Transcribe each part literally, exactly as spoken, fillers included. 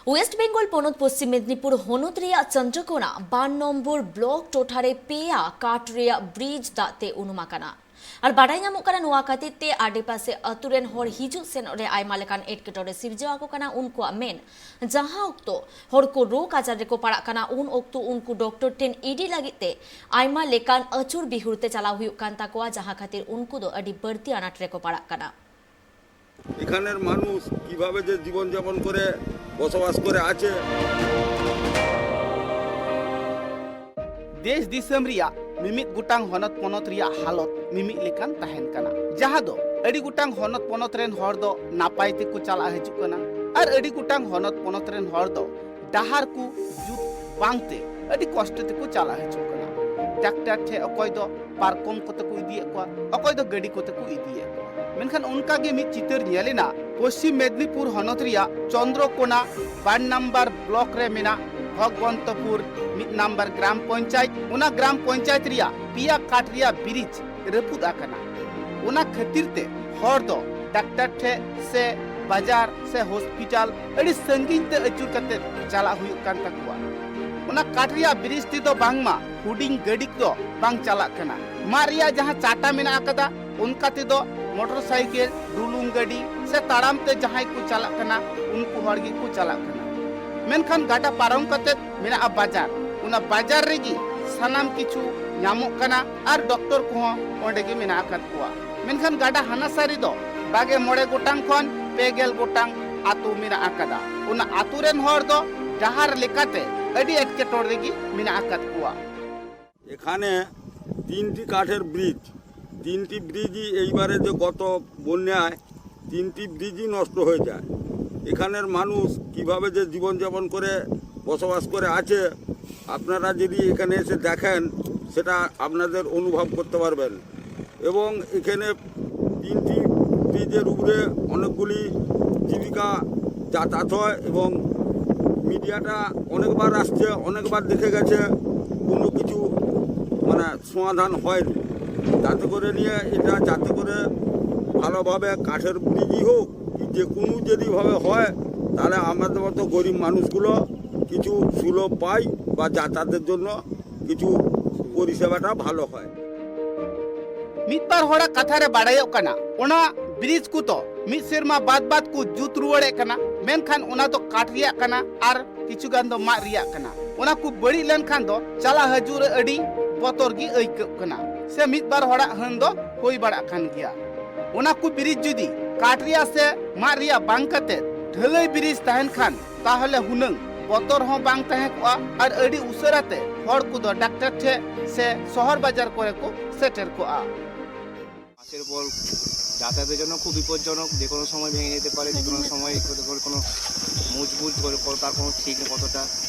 West Bengal ᱯᱚᱱᱚᱛ ᱯᱚᱥᱪᱤᱢ ᱢᱮᱫᱽᱱᱤᱯᱩᱨ ᱦᱚᱱᱚᱛ ᱨᱮᱭᱟᱜ ᱪᱚᱱᱫᱨᱚᱠᱳᱱᱟ ᱵᱟᱨ ᱱᱚᱢᱵᱚᱨ ᱵᱞᱚᱠ ᱴᱚᱴᱷᱟ ᱨᱮ ᱯᱮᱭᱟ ᱠᱟᱴ ᱨᱮᱭᱟᱜ ᱵᱨᱤᱡᱽ ᱫᱟᱜ ᱛᱮ ᱩᱱᱩᱢ ᱟᱠᱟᱱᱟ᱾ ᱟᱨ ᱵᱟᱰᱟᱭ ᱧᱟᱢᱚᱜ ᱠᱟᱱᱟ, ᱱᱚᱣᱟ ᱠᱷᱟᱹᱛᱤᱨ ᱛᱮ ᱟᱰᱮᱯᱟᱥᱮ ᱟᱹᱛᱩ ᱨᱮᱱ ᱦᱚᱲ ᱦᱤᱡᱩᱜ ᱥᱮᱱᱚᱜ ᱨᱮ ᱟᱭᱢᱟ ᱞᱮᱠᱟᱱ ᱮᱴᱠᱮᱴᱚᱬᱮ ᱥᱤᱨᱡᱟᱹᱣ ᱟᱠᱚ ᱠᱟᱱᱟ᱾ ᱩᱱᱠᱩᱣᱟᱜ ᱢᱮᱱ, ᱡᱟᱦᱟᱸ ᱚᱠᱛᱚ ᱦᱚᱲ ᱠᱚ ᱨᱳᱜᱽ ᱟᱡᱟᱨ ᱨᱮᱠᱚ ᱯᱟᱲᱟᱜ ᱠᱟᱱᱟ, ᱩᱱ ᱚᱠᱛᱚ ᱩᱱᱠᱩ ᱰᱚᱠᱴᱚᱨ ᱴᱷᱮᱱ ᱤᱫᱤ ᱞᱟᱹᱜᱤᱫ ᱛᱮ ᱟᱭᱢᱟ ᱞᱮᱠᱟᱱ ᱟᱹᱪᱩᱨ ᱵᱤᱦᱩᱨ ᱛᱮ ᱪᱟᱞᱟᱣ ᱦᱩᱭᱩᱜ ᱠᱟᱱ ᱛᱟᱠᱚᱣᱟ, ᱡᱟᱦᱟᱸ ᱠᱷᱟᱹᱛᱤᱨ ᱩᱱᱠᱩ ᱫᱚ ᱟᱹᱰᱤ ᱵᱟᱹᱲᱛᱤ ᱟᱱᱟᱴ ᱨᱮᱠᱚ ᱯᱟᱲᱟᱜ ᱠᱟᱱᱟ᱾ এখানের মানুষ কিভাবে যে জীবনযাপন করে, বসবাস করে আছে। ᱫᱮᱥ ᱫᱤᱥᱚᱢ ᱨᱮᱭᱟᱜ ᱢᱤᱢᱤᱫ ᱜᱚᱴᱟᱝ ᱦᱚᱱᱚᱛ ᱯᱚᱱᱚᱛ ᱨᱮᱭᱟᱜ ᱦᱟᱞᱚᱛ ᱢᱤᱢᱤᱫ ᱞᱮᱠᱟᱱ ᱛᱟᱦᱮᱱ ᱠᱟᱱᱟ, ᱡᱟᱦᱟᱸ ᱫᱚ ᱟᱹᱰᱤ ᱜᱚᱴᱟᱝ ᱦᱚᱱᱚᱛ ᱯᱚᱱᱚᱛ ᱨᱮᱱ ᱦᱚᱲ ᱫᱚ ᱱᱟᱯᱟᱭ ᱛᱮᱠᱚ ᱪᱟᱞᱟᱜ ᱦᱤᱡᱩᱜ ᱠᱟᱱᱟ ᱟᱨ ᱟᱹᱰᱤ ᱜᱚᱴᱟᱝ ᱦᱚᱱᱚᱛ ᱯᱚᱱᱚᱛ ᱨᱮᱱ ᱦᱚᱲ ᱫᱚ ᱰᱟᱦᱟᱨ ᱠᱚ ᱡᱩᱛ ᱵᱟᱝᱛᱮ ᱟᱹᱰᱤ ᱠᱚᱥᱴᱚ ᱛᱮᱠᱚ ᱪᱟᱞᱟᱜ ᱦᱤᱡᱩᱜ ᱠᱟᱱᱟ᱾ ᱰᱟᱠᱛᱟᱨ ᱴᱷᱮᱱ ᱚᱠᱚᱭ ᱫᱚ ᱯᱟᱨᱠᱚᱢ ᱠᱚᱛᱮ ᱠᱚ ᱤᱫᱤᱭᱮᱫ ᱠᱚᱣᱟ, ᱚᱠᱚᱭ ᱫᱚ ᱜᱟᱹᱰᱤ ᱠᱚᱛᱮ ᱠᱚ ᱤᱫᱤᱭᱮᱫ ᱠᱚᱣᱟ᱾ ᱢᱮᱱᱠᱷᱟᱱ ᱚᱱᱠᱟ ᱜᱮ ᱢᱤᱫ ᱪᱤᱛᱟᱹᱨ ᱧᱮᱞ ᱮᱱᱟ ᱯᱚᱥᱪᱤᱢ ᱢᱮᱫᱽᱱᱤᱯᱩᱨ ᱦᱚᱱᱚᱛ ᱨᱮᱭᱟᱜ ᱪᱚᱱᱫᱨᱚᱠᱳᱱᱟ ᱵᱟᱨ ᱱᱟᱢᱵᱟᱨ ᱵᱞᱚᱠ ᱨᱮ ᱢᱮᱱᱟᱜ ᱵᱷᱚᱜᱽᱵᱚᱱᱛᱚᱯᱩᱨ ᱢᱤᱫ ᱱᱟᱢᱵᱟᱨ ᱜᱨᱟᱢ ᱯᱚᱧᱪᱟᱭᱮᱛ᱾ ᱚᱱᱟ ᱜᱨᱟᱢ ᱯᱚᱧᱪᱟᱭᱮᱛ ᱨᱮᱭᱟᱜ ᱯᱮᱭᱟ ᱠᱟᱴ ᱨᱮᱭᱟᱜ ᱵᱨᱤᱡᱽ ᱨᱟᱹᱯᱩᱫ ᱟᱠᱟᱱᱟ᱾ ᱚᱱᱟ ᱠᱷᱟᱹᱛᱤᱨ ᱛᱮ ᱦᱚᱲ ᱫᱚ ᱰᱟᱠᱛᱟᱨ ᱴᱷᱮᱱ ᱥᱮ ᱵᱟᱡᱟᱨ ᱥᱮ ᱦᱚᱥᱯᱤᱴᱟᱞ ᱟᱹᱰᱤ ᱥᱟᱺᱜᱤᱧ ᱛᱮ ᱟᱹᱪᱩᱨ ᱠᱟᱛᱮ ᱪᱟᱞᱟᱜ ᱦᱩᱭᱩᱜ ᱠᱟᱱ ᱛᱟᱠᱚᱣᱟ᱾ ᱚᱱᱟ ᱠᱟᱴ ᱨᱮᱭᱟᱜ ᱵᱨᱤᱡᱽ ᱛᱮᱫᱚ ᱵᱟᱝᱢᱟ ᱦᱩᱰᱤᱧ ᱜᱟᱹᱰᱤ ᱠᱚ ᱵᱟᱝ ᱪᱟᱞᱟᱜ ᱠᱟᱱᱟ᱾ ᱢᱟᱫ ᱨᱮᱭᱟᱜ ᱡᱟᱦᱟᱸ ᱪᱟᱴᱟ ᱢᱮᱱᱟᱜ ᱟᱠᱟᱫᱟ, ᱚᱱᱠᱟ ᱛᱮᱫᱚ ᱢᱚᱴᱚᱨ ᱥᱟᱭᱠᱮᱞ, ᱰᱩᱞᱩᱝ ᱜᱟᱹᱰᱤ ᱥᱮ ᱛᱟᱲᱟᱢ ᱛᱮ ᱡᱟᱦᱟᱸᱭ ᱠᱚ ᱪᱟᱞᱟᱜ ᱠᱟᱱᱟ, ᱩᱱᱠᱩ ᱦᱚᱲ ᱜᱮᱠᱚ ᱪᱟᱞᱟᱜ ᱠᱟᱱᱟ᱾ ᱢᱮᱱᱠᱷᱟᱱ ᱜᱟᱰᱟ ᱯᱟᱨᱚᱢ ᱠᱟᱛᱮ ᱢᱮᱱᱟᱜᱼᱟ ᱵᱟᱡᱟᱨ᱾ ᱚᱱᱟ ᱵᱟᱡᱟᱨ ᱨᱮᱜᱮ ᱥᱟᱱᱟᱢ ᱠᱤᱪᱷᱩ ᱧᱟᱢᱚᱜ ᱠᱟᱱᱟ ᱟᱨ ᱰᱚᱠᱴᱚᱨ ᱠᱚᱦᱚᱸ ᱚᱸᱰᱮ ᱜᱮ ᱢᱮᱱᱟᱜ ᱟᱠᱟᱫ ᱠᱚᱣᱟ᱾ ᱢᱮᱱᱠᱷᱟᱱ ᱜᱟᱰᱟ ᱦᱟᱱᱟ ᱥᱟ ᱨᱮᱫᱚ ᱵᱟᱜᱮ ᱢᱚᱬᱮ ᱜᱚᱴᱟᱝ ᱠᱷᱚᱱ ᱯᱮ ᱜᱮᱞ ᱜᱚᱴᱟᱝ ᱟᱛᱳ ᱢᱮᱱᱟᱜ ᱟᱠᱟᱫᱟ᱾ ᱚᱱᱟ ᱟᱛᱳ ᱨᱮᱱ ᱦᱚᱲ ᱫᱚ ᱰᱟᱦᱟᱨ ᱞᱮᱠᱟᱛᱮ ᱟᱹᱰᱤ ᱮᱴᱠᱮᱴᱚᱬᱮ ᱨᱮᱜᱮ ᱢᱮᱱᱟᱜ ᱟᱠᱟᱫ ᱠᱚᱣᱟ᱾ এখানে তিনটি কাঠের ব্রিজ, তিনটি ব্রিজই এইবারে যে গত বন্যায় তিনটি ব্রিজই নষ্ট হয়ে যায়। এখানের মানুষ কিভাবে যে জীবনযাপন করে, বসবাস করে আছে, আপনারা যদি এখানে এসে দেখেন, সেটা আপনাদের অনুভব করতে পারবেন। এবং এখানে তিনটি ব্রিজের উপরে অনেকগুলি জীবিকা যাতায়াত হয় এবং মিডিয়াটা অনেকবার আসছে, অনেকবার দেখে গেছে, কোনো কিছু মানে সমাধান হয়নি। যাতে করে নিয়ে এটা, যাতে করে ভালোভাবে কাঠের ব্রিজই হোক, কি যে কোনো যদিভাবে হয়, তাহলে আমাদের মতো গরিব মানুষগুলো কিছু সুলভ পাই বা যাতায়াতের জন্য কিছু পরিষেবাটা ভালো হয়। ᱢᱤᱫ ᱵᱟᱨ ᱦᱚᱲᱟᱜ ᱠᱟᱛᱷᱟ ᱨᱮ ᱵᱟᱲᱟᱭᱚᱜ ᱠᱟᱱᱟ, ᱚᱱᱟ ᱵᱨᱤᱡᱽ ᱠᱚ ᱫᱚ ᱢᱤᱫ ᱥᱮᱨᱢᱟ ᱵᱟᱫ ᱵᱟᱫ ᱠᱚ ᱡᱩᱛ ᱨᱩᱣᱟᱹᱲᱮᱫ ᱠᱟᱱᱟ, ᱢᱮᱱᱠᱷᱟᱱ ᱚᱱᱟ ᱫᱚ ᱠᱟᱴ ᱨᱮᱭᱟᱜ ᱠᱟᱱᱟ ᱟᱨ ᱠᱤᱪᱷᱩ ᱜᱟᱱ ᱫᱚ ᱢᱟᱫ ᱨᱮᱭᱟᱜ ᱠᱟᱱᱟ᱾ ᱚᱱᱟ ᱠᱚ ᱵᱟᱹᱲᱤᱡ ᱞᱮᱱᱠᱷᱟᱱ ᱫᱚ ᱪᱟᱞᱟᱜ ᱦᱤᱡᱩᱜ ᱨᱮ ᱟᱹᱰᱤ ᱵᱚᱛᱚᱨ ᱜᱮ ᱟᱹᱭᱠᱟᱹᱜ ᱠᱟᱱᱟ, ᱥᱮ ᱢᱤᱫ ᱵᱟᱨ ᱦᱚᱲᱟᱜ ᱦᱟᱹᱱ ᱫᱚ ᱦᱩᱭ ᱵᱟᱲᱟᱜ ᱠᱟᱱ ᱜᱮᱭᱟ᱾ ᱚᱱᱟ ᱠᱚ ᱵᱨᱤᱡᱽ ᱡᱩᱫᱤ ᱠᱟᱴ ᱨᱮᱭᱟᱜ ᱥᱮ ᱢᱟᱫ ᱨᱮᱭᱟᱜ ᱵᱟᱝ ᱠᱟᱛᱮ ᱰᱷᱟᱹᱞᱟᱹᱭ ᱵᱨᱤᱡᱽ ᱛᱟᱦᱮᱱ ᱠᱷᱟᱱ, ᱛᱟᱦᱚᱞᱮ ᱦᱩᱱᱟᱹᱝ ᱵᱚᱛᱚᱨ ᱦᱚᱸ ᱵᱟᱝ ᱛᱟᱦᱮᱸ ᱠᱚᱜᱼᱟ ᱟᱨ ᱟᱹᱰᱤ ᱩᱥᱟᱹᱨᱟ ᱛᱮ ᱦᱚᱲ ᱠᱚᱫᱚ ᱰᱟᱠᱛᱟᱨ ᱴᱷᱮᱱ ᱥᱮ ᱥᱚᱦᱚᱨ ᱵᱟᱡᱟᱨ ᱠᱚᱨᱮ ᱠᱚ ᱥᱮᱴᱮᱨ ᱠᱚᱜᱼᱟ᱾ বাসের পোল যাতায়াতের জন্য খুব বিপজ্জনক। যে কোনো সময় ভেঙে যেতে পারে, যে কোনো সময় কোনো মজবুত করে কোনো, তার কোনো ঠিক নেই কতটা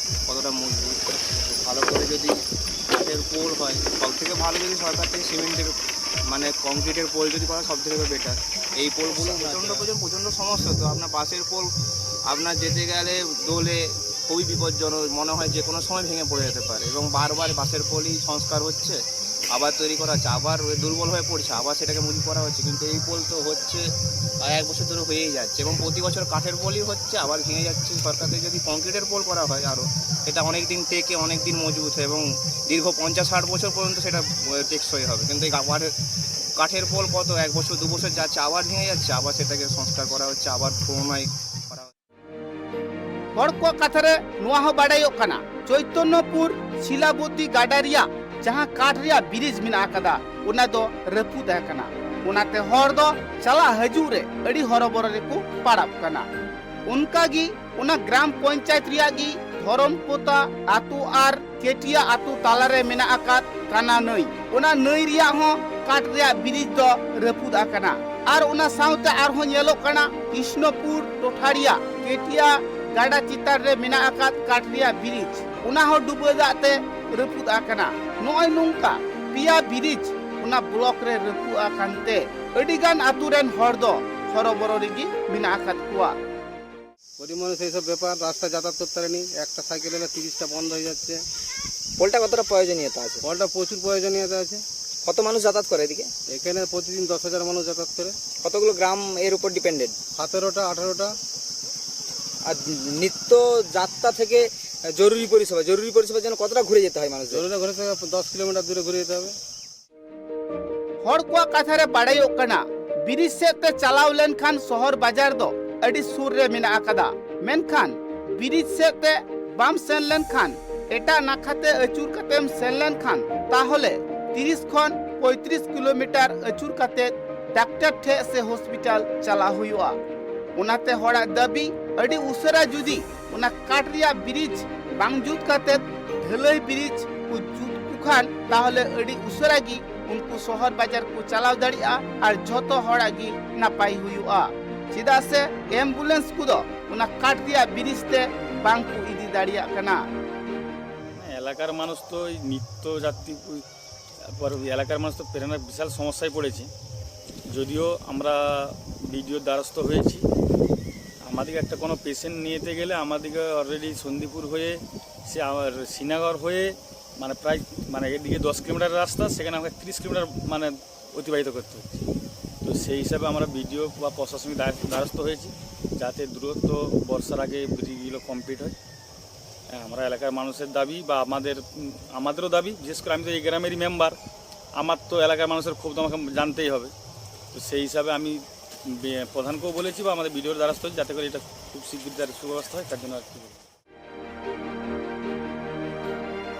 কতটা মজবুত। ভালো করে যদি কাঠের পোল হয়, সব থেকে ভালো যদি সরকার থেকে সিমেন্টের, মানে, কংক্রিটের পোল যদি করা, সব থেকে বেটার। এই পোলগুলো প্রচণ্ড প্রচণ্ড প্রচণ্ড সমস্যা। তো আপনার বাসের পোল, আপনার যেতে গেলে দোলে, খুবই বিপজ্জনক, মনে হয় যে কোনো সময় ভেঙে পড়ে যেতে পারে। এবং বারবার বাসের পোলই সংস্কার হচ্ছে, আবার তৈরি করা হচ্ছে, আবার ওই দুর্বল হয়ে পড়ছে, আবার সেটাকে মজবুত করা হচ্ছে। কিন্তু এই পোল তো হচ্ছে প্রায় এক বছর ধরে হয়েই যাচ্ছে, এবং প্রতি বছর কাঠের পোলই হচ্ছে, আবার ভেঙে যাচ্ছে। সরকার থেকে যদি কংক্রিটের পোল করা হয় আরও, এটা অনেক দিন টেকে, অনেক দিন মজবুত হয় এবং দীর্ঘ পঞ্চাশ ষাট বছর পর্যন্ত সেটা আহ, টেকসই হবে। কিন্তু এই কাঠের কাঠের পোল কত এক বছর দু বছর যাচ্ছে, আবার ভেঙে যাচ্ছে, আবার সেটাকে সংস্কার করা হচ্ছে, আবার পুনরায় করা হচ্ছে। ᱦᱚᱲ ᱠᱚᱣᱟᱜ ᱠᱟᱛᱷᱟ ᱨᱮ ᱱᱚᱣᱟ ᱦᱚᱸ ᱵᱟᱰᱟᱭᱚᱜ ᱠᱟᱱᱟ, ᱪᱳᱭᱛᱚᱱᱱᱚᱯᱩᱨ ᱥᱤᱞᱟᱵᱚᱛᱤ ᱜᱟᱰᱟ ᱨᱮᱭᱟᱜ ᱡᱟᱦᱟᱸ ᱠᱟᱴ ᱨᱮᱭᱟᱜ ᱵᱨᱤᱡᱽ ᱢᱮᱱᱟᱜ ᱟᱠᱟᱫᱟ, ᱚᱱᱟ ᱫᱚ ᱨᱟᱹᱯᱩᱫ ᱟᱠᱟᱱᱟ᱾ ᱚᱱᱟᱛᱮ ᱦᱚᱲ ᱫᱚ ᱪᱟᱞᱟᱜ ᱦᱤᱡᱩᱜ ᱨᱮ ᱟᱹᱰᱤ ᱦᱚᱨᱚᱵᱚᱨᱚ ᱨᱮᱠᱚ ᱯᱟᱲᱟᱜ ᱠᱟᱱᱟ᱾ ᱚᱱᱠᱟ ᱜᱮ ᱚᱱᱟ ᱜᱨᱟᱢ ᱯᱚᱧᱪᱟᱭᱮᱛ ᱨᱮᱭᱟᱜ ᱜᱮ ᱫᱷᱚᱨᱚᱢᱯᱳᱛᱟ ᱟᱛᱳ ᱟᱨ ᱠᱮᱴᱤᱭᱟ ᱟᱛᱳ ᱛᱟᱞᱟᱨᱮ ᱢᱮᱱᱟᱜ ᱟᱠᱟᱫ ᱠᱟᱱᱟ ᱱᱟᱹᱭ᱾ ᱚᱱᱟ ᱱᱟᱹᱭ ᱨᱮᱭᱟᱜ ᱦᱚᱸ ᱠᱟᱴ ᱨᱮᱭᱟᱜ ᱵᱨᱤᱡᱽ ᱫᱚ ᱨᱟᱹᱯᱩᱫ ᱟᱠᱟᱱᱟ᱾ ᱟᱨ ᱚᱱᱟ ᱥᱟᱶᱛᱮ ᱟᱨᱦᱚᱸ ᱧᱮᱞᱚᱜ ᱠᱟᱱᱟ ᱠᱨᱤᱥᱱᱚᱯᱩᱨ ᱴᱚᱴᱷᱟ ᱨᱮᱭᱟᱜ ᱠᱮᱴᱤᱭᱟ ᱜᱟᱰᱟ ᱪᱮᱛᱟᱱ ᱨᱮ ᱢᱮᱱᱟᱜ ᱟᱠᱟᱫ ᱠᱟᱴ ᱨᱮᱭᱟᱜ ᱵᱨᱤᱡᱽ, ᱚᱱᱟ ᱦᱚᱸ ᱰᱩᱵᱟᱹ ᱫᱟᱜ ᱛᱮ ᱨᱟᱹᱯᱩᱫ ᱟᱠᱟᱱᱟ᱾ ᱱᱚᱜᱼᱚᱭ ᱱᱚᱝᱠᱟ ᱯᱮᱭᱟ ᱵᱨᱤᱡᱽ ᱚᱱᱟ ᱵᱞᱚᱠ ᱨᱮ ᱨᱟᱹᱯᱩᱫ ᱟᱠᱟᱱ ᱛᱮ ᱟᱹᱰᱤ ᱜᱟᱱ ᱟᱛᱳ ᱨᱮᱱ ᱦᱚᱲ ᱫᱚ ᱦᱚᱨᱚᱵᱚᱨᱚ ᱨᱮᱜᱮ ᱢᱮᱱᱟᱜ ᱟᱠᱟᱫ ᱠᱚᱣᱟ᱾ গরিব মানুষ এইসব ব্যাপার, রাস্তা যাতায়াত করতে পারেনি, একটা সাইকেল এলে তিরিশটা বন্ধ হয়ে যাচ্ছে। পোলটা কতটা প্রয়োজনীয়তা আছে? পোলটা প্রচুর প্রয়োজনীয়তা আছে। কত মানুষ যাতায়াত করে এদিকে? এখানে প্রতিদিন দশ হাজার মানুষ যাতায়াত করে। কতগুলো গ্রাম এর উপর ডিপেন্ডেন্ট? সতেরোটা আঠারোটা। আর নিত্য যাত্রা থেকে জরুরি পরিষেবা, জরুরি পরিষেবার জন্য কতটা ঘুরে যেতে হয় মানুষদের? জরুরি ঘুরে থেকে দশ কিলোমিটার দূরে ঘুরে যেতে হবে। ᱦᱚᱲ ᱠᱚᱣᱟᱜ ᱠᱟᱛᱷᱟ ᱨᱮ ᱵᱟᱲᱟᱭᱚᱜ ᱠᱟᱱᱟ, ᱵᱤᱨᱤᱡᱽ ᱥᱮᱫ ᱛᱮ ᱪᱟᱞᱟᱣ ᱞᱮᱱᱠᱷᱟᱱ ᱥᱚᱦᱚᱨ ᱵᱟᱡᱟᱨ ᱫᱚ ᱟᱹᱰᱤ ᱥᱩᱨ ᱨᱮ ᱢᱮᱱᱟᱜ ᱟᱠᱟᱫᱟ᱾ ᱢᱮᱱᱠᱷᱟᱱ ᱵᱤᱨᱤᱡᱽ ᱥᱮᱫ ᱛᱮ ᱵᱟᱢ ᱥᱮᱱ ᱞᱮᱱᱠᱷᱟᱱ, ᱮᱴᱟᱜ ᱱᱟᱠᱷᱟ ᱛᱮ ᱟᱹᱪᱩᱨ ᱠᱟᱛᱮᱢ ᱥᱮᱱ ᱞᱮᱱᱠᱷᱟᱱ, ᱛᱟᱦᱚᱞᱮ ᱛᱤᱨᱤᱥ ᱠᱷᱚᱱ ᱯᱚᱸᱭᱛᱨᱤᱥ ᱠᱤᱞᱳᱢᱤᱴᱟᱨ ᱟᱹᱪᱩᱨ ᱠᱟᱛᱮ ᱰᱟᱠᱛᱟᱨ ᱴᱷᱮᱡ ᱥᱮ ᱦᱚᱥᱯᱤᱴᱟᱞ ᱪᱟᱞᱟᱣ ᱦᱩᱭᱩᱜᱼᱟ᱾ ᱚᱱᱟᱛᱮ ᱦᱚᱲᱟᱜ ᱫᱟᱹᱵᱤ, ᱟᱹᱰᱤ ᱩᱥᱟᱹᱨᱟ ᱡᱩᱫᱤ ᱚᱱᱟ ᱠᱟᱴ ᱨᱮᱭᱟᱜ ᱵᱨᱤᱡᱽ ᱵᱟᱝ ᱡᱩᱛ ᱠᱟᱛᱮ ᱰᱷᱟᱹᱞᱟᱹᱭ ᱵᱨᱤᱡᱽ ᱠᱚ ᱡᱩᱛ ᱠᱚ ᱠᱷᱟᱱ, ᱛᱟᱦᱚᱞᱮ ᱟᱹᱰᱤ ᱩᱥᱟᱹᱨᱟ ᱜᱮ ᱩᱱᱠᱩ ᱥᱚᱦᱚᱨ ᱵᱟᱡᱟᱨ ᱠᱚ ᱪᱟᱞᱟᱣ ᱫᱟᱲᱮᱭᱟᱜᱼᱟ ᱟᱨ ᱡᱷᱚᱛᱚ ᱦᱚᱲᱟᱜ ᱜᱮ ᱱᱟᱯᱟᱭ ᱦᱩᱭᱩᱜᱼᱟ᱾ ᱪᱮᱫᱟᱜ ᱥᱮ ᱮᱢᱵᱩᱞᱮᱱᱥ ᱠᱚᱫᱚ ᱚᱱᱟ ᱠᱟᱴ ᱨᱮᱭᱟᱜ ᱵᱨᱤᱡᱽ ᱛᱮ ᱵᱟᱝ ᱠᱚ ᱤᱫᱤ ᱫᱟᱲᱮᱭᱟᱜ ᱠᱟᱱᱟ᱾ এলাকার মানুষ তো এই নিত্য যাত্রী, তারপর ওই এলাকার মানুষ তো প্রায় বিশাল সমস্যায় পড়েছে। যদিও আমরা বিডিওর দ্বারস্থ হয়েছি, আমাদেরকে একটা কোনো পেশেন্ট নিয়ে যেতে গেলে আমাদেরকে অলরেডি সন্দীপুর হয়ে, সে আমার শ্রীনগর হয়ে, মানে প্রায়, মানে এদিকে দশ কিলোমিটার রাস্তা, সেখানে আমাকে তিরিশ কিলোমিটার মানে অতিবাহিত করতে হচ্ছে। তো সেই হিসাবে আমরা বিডিও বা প্রশাসনিক দায়- দ্বারস্থ হয়েছি, যাতে দ্রুত বর্ষার আগে ব্রিজগুলো কমপ্লিট হয়। হ্যাঁ, আমরা এলাকার মানুষের দাবি বা আমাদের, উম, আমাদেরও দাবি, বিশেষ করে আমি তো এই গ্রামেরই মেম্বার, আমার তো এলাকার মানুষের ক্ষোভ তো আমাকে জানতেই হবে। তো সেই হিসাবে আমি বে- প্রধানকেও বলেছি বা আমাদের বিডিওর দ্বারস্থ হয়েছি, যাতে করে এটা খুব শীঘ্রই তার সুব্যবস্থা হয়, তার জন্য আর কি বলবো।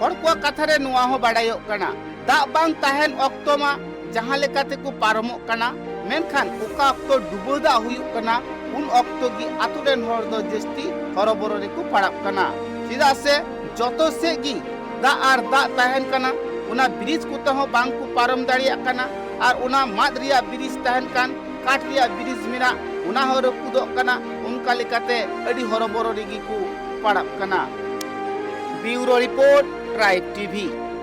ᱦᱚᱲ ᱠᱚᱣᱟᱜ ᱠᱟᱛᱷᱟ ᱨᱮ ᱱᱚᱣᱟ ᱦᱚᱸ ᱵᱟᱰᱟᱭᱚᱜ ᱠᱟᱱᱟ, ᱫᱟᱜ ᱵᱟᱝ ᱛᱟᱦᱮᱱ ᱚᱠᱛᱚ ᱢᱟ ᱡᱟᱦᱟᱸ ᱞᱮᱠᱟ ᱛᱮᱠᱚ ᱯᱟᱨᱚᱢᱚᱜ ᱠᱟᱱᱟ, ᱢᱮᱱᱠᱷᱟᱱ ᱚᱠᱟ ᱚᱠᱛᱚ ᱰᱩᱵᱟᱹ ᱫᱟᱜ ᱦᱩᱭᱩᱜ ᱠᱟᱱᱟ, ᱩᱱ ᱚᱠᱛᱚ ᱜᱮ ᱟᱛᱳ ᱨᱮᱱ ᱦᱚᱲ ᱫᱚ ᱡᱟᱹᱥᱛᱤ ᱦᱚᱨᱚᱵᱚᱨᱚ ᱨᱮᱠᱚ ᱯᱟᱲᱟᱜ ᱠᱟᱱᱟ᱾ ᱪᱮᱫᱟᱜ ᱥᱮ ᱡᱚᱛᱚ ᱥᱮᱫ ᱜᱮ ᱫᱟᱜ ᱟᱨ ᱫᱟᱜ ᱛᱟᱦᱮᱱ ᱠᱟᱱᱟ, ᱚᱱᱟ ᱵᱨᱤᱡᱽ ᱠᱚᱛᱮ ᱦᱚᱸ ᱵᱟᱝ ᱠᱚ ᱯᱟᱨᱚᱢ ᱫᱟᱲᱮᱭᱟᱜ ᱠᱟᱱᱟ᱾ ᱟᱨ ᱚᱱᱟ ᱢᱟᱫ ᱨᱮᱭᱟᱜ ᱵᱨᱤᱡᱽ ᱛᱟᱦᱮᱱ ᱠᱟᱱ, ᱠᱟᱴ ᱨᱮᱭᱟᱜ ᱵᱨᱤᱡᱽ ᱢᱮᱱᱟᱜ, ᱚᱱᱟ ᱦᱚᱸ ᱨᱟᱹᱯᱩᱫᱚᱜ ᱠᱟᱱᱟ᱾ ᱚᱱᱠᱟ ᱞᱮᱠᱟᱛᱮ ᱟᱹᱰᱤ ᱦᱚᱨᱚᱵᱚᱨᱚ ᱨᱮᱜᱮ ᱠᱚ ᱯᱟᱲᱟᱜ ᱠᱟᱱᱟ᱾ ᱵᱤᱭᱩᱨᱳ ᱨᱤᱯᱳᱨᱴ, ᱴᱨᱟᱭᱤᱵᱽ ᱴᱤᱵᱷᱤ᱾